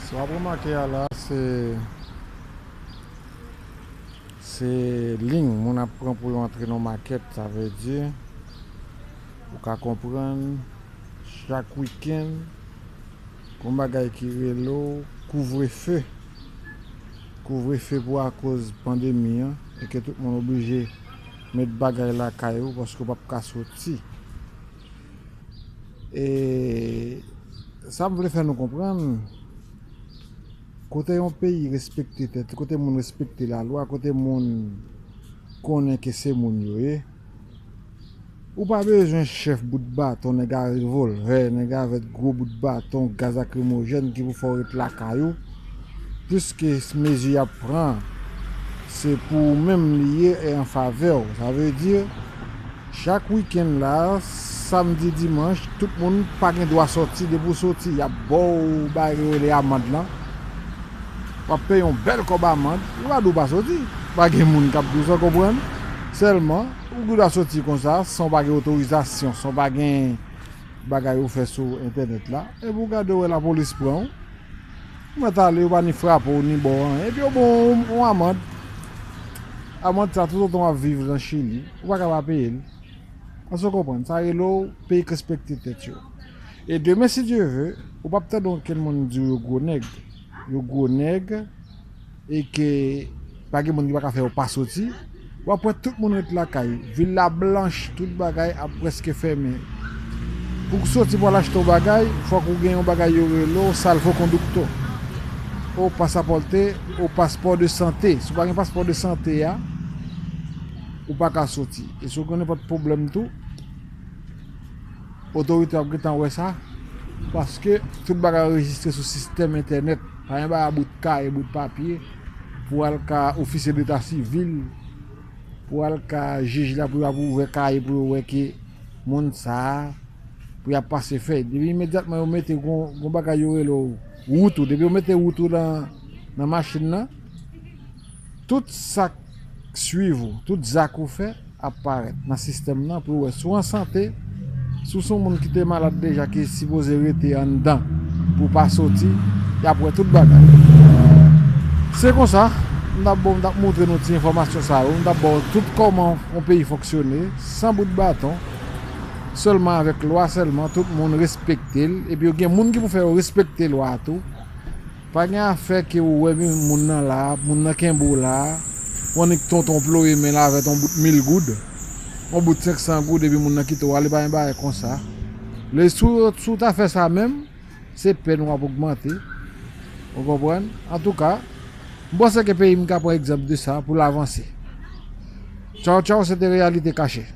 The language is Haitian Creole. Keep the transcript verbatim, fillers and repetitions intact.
Sa w ap remake a la, se, se liy moun ap pran pou yo antre nan makèt, sa vle di, ou ka konprann, chak wikenn, gon bagay ki rele w kouvrefe. Kouvrefe pou akoz pandemi an, e ke tout moun oblije met bagay lakay ou paske w p ap ka soti. E sa m vle fè nou konprann, kote yon peyi respekte tèt, kote moun respekte lalwa, kote moun konnen ke se moun yo ye, ou pa bezwen chèf bout baton, nèg a revòlvè, nèg avèk gwo bout baton, gaz lakrimojèn ki pou fè w ret lakay ou, piske mezi y ap pran, se pou ou menm li ye e an favè w. Sa vle di, chak wikenn la, samdi, dimanch, tout moun pa gen dwa soti. Depi w soti, y ap ba w bagay yo rele amann lan. W ap peye yon bèl kòb amann, yo pa di w pa soti. Pa gen moun k ap di w sa, w konprann? Sèlman, ou gen dwa soti konsa, san w pa gen otorizasyon, san w pa gen bagay ou fè sou entènèt la. Epi w gade, w wè lapolis pran w. Ou mèt ale, yo pa ni frape w, ni ba w anyen. Epi yo ba w yon, yon amann. Amann sa, toutotan w ap viv nan Chili, ou pa ka pa peye l. Èske w konprann? Sa rele w peyi k respekte tèt yo. E demen, si Dye ve, ou p ap tande okenn moun di w yo gwo nèg. Yo gwo nèg, e ke pa gen moun ki pa ka fè yo pa soti. W ap wè tout moun ret lakay. Vil la blanch, tout bagay ap prèske fèmen. Pou w soti pou al achte yon bagay, fòk ou gen yon bagay yo rele w salvokondukto. Ou pasapòte, ou paspò de sante. Si w pa gen paspò de sante a, ou pa ka soti. E si w gen nenpòt pwoblèm tou, otorite ap gentan wè sa, paske tout bagay anrejistre sou sistèm entènèt. Pa gen bagay bout kaye, bout papye, pou al ka ofisye deta sivil, pou al ka jij la, pou y ap ouvè kaye pou yo wè ke moun sa a, pou y ap pase fèy. Depi imedyatman yo mete gon, gon bagay yo rele w wout ou, depi yo mete wout ou nan, nan machin nan, tout sa k swiv ou, tout zak ou fè ap parèt nan sistèm nan pou yo wè si w an sante, si w se yon moun ki te malad deja ki sipoze rete anndan pou w pa soti, y ap wè tout bagay. Se konsa, m t ap ba w, m t ap montre nou ti enfòmasyon sa yo, m t ap ba w tout kòman yon peyi fonksyone, san bout baton, sèlman avèk lwa sèlman, tout moun respekte l, epi yo gen moun ki pou fè yo respekte lwa a tou. Pa gen afè ke ou wè moun nan la, moun nan kenbe w la, w annik tonton ploye men l avèk yon bout mil goud, yon bout senk san goud, epi moun nan kite w ale, pa gen bagay konsa. Lè si w, si w ta fè sa menm, se pèn w ap ogmante. Ou konprann? Antouka, m panse ke peyi m ka pran egzanp de sa pou l avanse. Tchaw tchaw, se te Reyalite Kache.